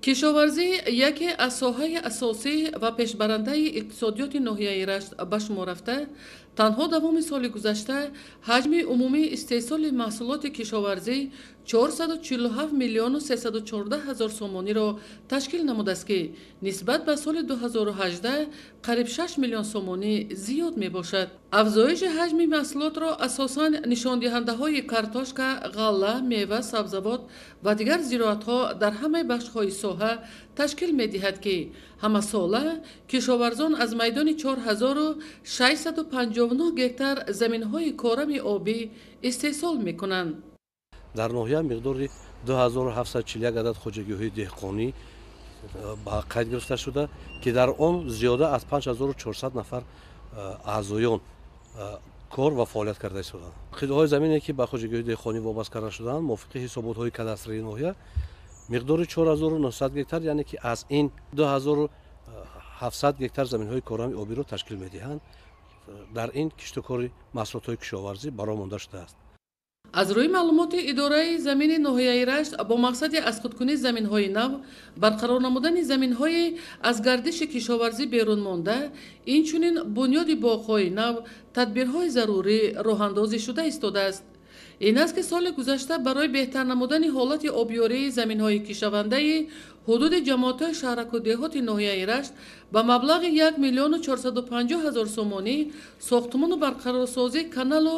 Кишоварзӣ яке аз соҳаи асосӣ ва пешбарандаи иқтисодиёти ноҳияи Рашт ба шумор рафта, танҳо давоми соли гузашта ҳаҷми умумии истеҳсоли маҳсулоти кишоварзӣ 447 миллиону 314 ҳазор сомониро ташкил намудааст, ки нисбат ба соли 2018 қариб 6 миллион сомонӣ зиёд мебошад. Афзоиши ҳаҷми маҳсулотро асосан нишондиҳандаҳои картошка, ғалла, мева, сабзавот ва дигар зироатҳо дар ҳамаи бахшҳои соҳа ташкил медиҳад, ки ҳамасола кишоварзон аз майдони 4659 гектар заминҳои корами обӣ истеҳсол мекунанд. Дар ноҳия миқдори 2741 адад хоҷагиҳои деҳқонӣ ба қайд гирифта шуда, ки дар он зиёда аз 5400 нафар аъзоён кор ва фаъолият карда истодаанд. Қитъаҳои замине, ки ба хоҷагиҳои деҳқонӣ вобаст карда шудаанд, мувофиқи ҳисоботҳои кадастрии ноҳия миқдори 4900 гектар, яъне ки аз ин 2700 гектар заминҳои корами обиро ташкил медиҳанд. Дар ин киштукори маҳсулотҳои кишоварзӣ бароҳ монда шудааст. Аз рӯи маълумоти идораи замини ноҳияи Рашт, бо мақсади аз худкунии заминҳои нав, барқарор намудани заминҳои аз гардиши кишоварзӣ берун монда, инчунин бунёди боғҳои нав тадбирҳои зарурӣ роҳандозӣ шуда истодааст. Ин аст, ки соли гузашта барои беҳтар намудани ҳолати обёрии заминҳои кишавандаи ҳудуди ҷамоатҳои шаҳраку деҳоти ноҳияи Рашт ба маблағи 1 миллиону 450 ҳазор сомонӣ сохтмону барқарорсозии каналу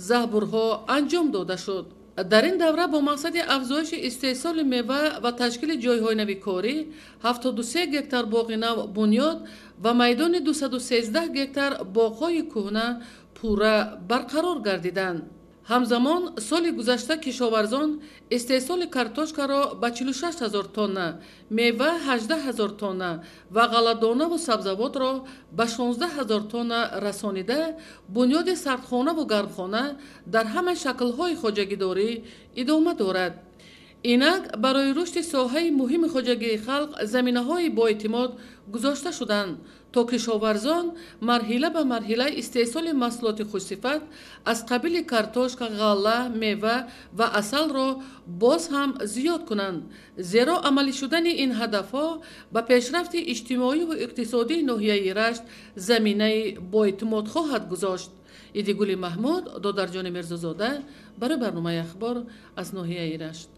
заҳбурҳо анҷом дода шуд. Дар ин давра бо мақсади афзоиши истеҳсоли мева ва ташкили ҷойҳои нави корӣ 73 гектар боғи нав бунёд ва майдони 213 гектар боғҳои кӯҳна пурра барқарор гардиданд. Ҳамзамон соли гузашта кишоварзон истеҳсоли картошкаро ба 46 ҳазор тонна, мева 18 ҳазор тонна ва ғалладонаву сабзавотро ба 16 ҳазор тонна расонида, бунёди сардхонаву гармхона дар ҳама шаклҳои хоҷагидорӣ идома дорад. Инак барои рушди соҳаи муҳими хоҷагии халқ заминаҳои боэътимод гузошта шуданд, то кишоварзон марҳила ба марҳила истеҳсоли маҳсулоти хушсифат аз қабили картошка, ғалла, мева ва асалро боз ҳам зиёд кунанд, зеро амалӣ шудани ин ҳадафҳо ба пешрафти иҷтимоию иқтисодии ноҳияи Рашт заминаи боэътимод хоҳад гузошт. Идигули Маҳмуд, Додарҷони Мирзозода барои барномаи Ахбор аз ноҳияи Рашт.